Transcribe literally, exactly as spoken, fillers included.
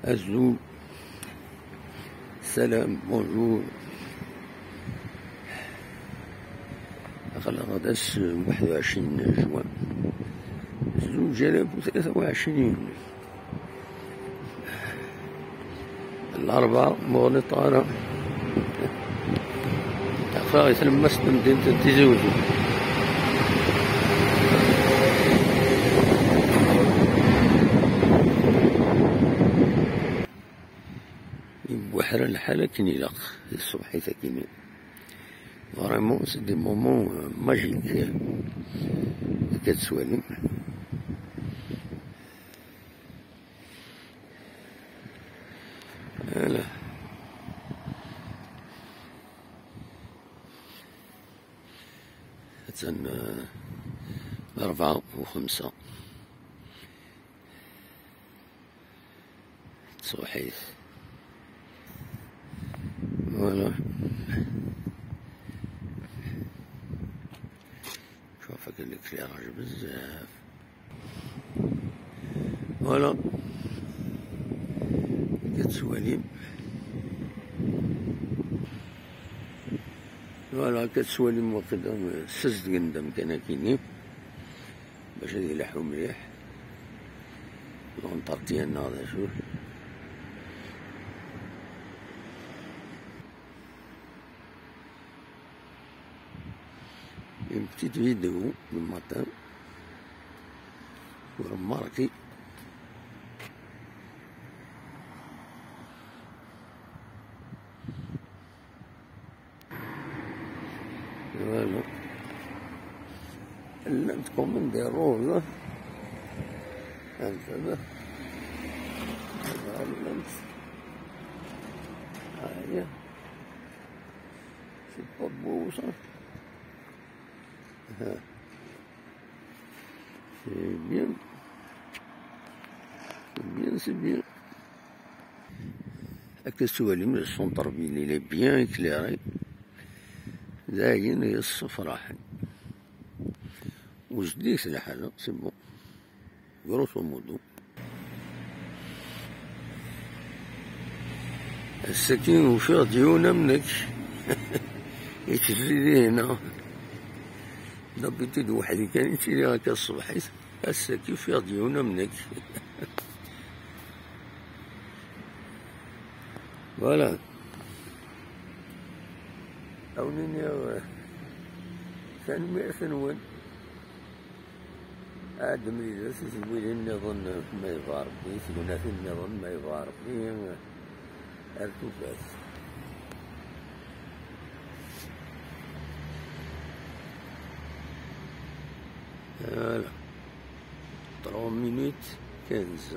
Azul. Salam, bonjour. Aql-aɣ d ass waḥed u ɛecrin juin, zuǧ alaf u tlata u ɛecrin. Larebɛa, ur ɣliṭ ara. Aql-aɣ i tlemmast n temdint n Tizi Uzzu. Yebbuḥra lḥal akken ilaq di tṣebḥit akkin. Vraiment, c'est des moments, euh, magiques, euh, akka tettwalim. Voilà. Atan, euh, rebɛa u xemsa. Tṣebḥit. Voilà. Tcuf akken l'éclairage bezzaf. Voilà. Akka tettwalim. Voilà, akka tettwalim waqila, ssazedgen-d amkan akkin-nni bac ad ileḥḥu mliḥ. L'entretien-nneɣ d acu. Une petite vidéo du matin pour marquer. Voilà. Llant comme des roses. Anta da. Llant. Aya. C'est pas beau, ça. Ah. C'est bien. C'est bien, c'est bien. Akka tettwalim, le centre-ville, il est bien éclairé. Dayen yessefraḥen. Wejdet lḥala, c'est bon. Grosso modo. Ass-agi ufiɣ-d yiwen am nekk. Yettezzi dinna. D'habitude weḥd-i kan i ttiliɣ akka ṣṣbeḥ-is. Ass-agi ufiɣ-d yiwen am nekk. Voilà. Ad wen-iniɣ, eh, tanemmirt-nwen. Ad d-mlileɣ s tizwilin nniḍen ma yebɣa Rebbi, tignatin nniḍen ma yebɣa Rebbi. Ar tufat. Voilà. Trois minutes quinze.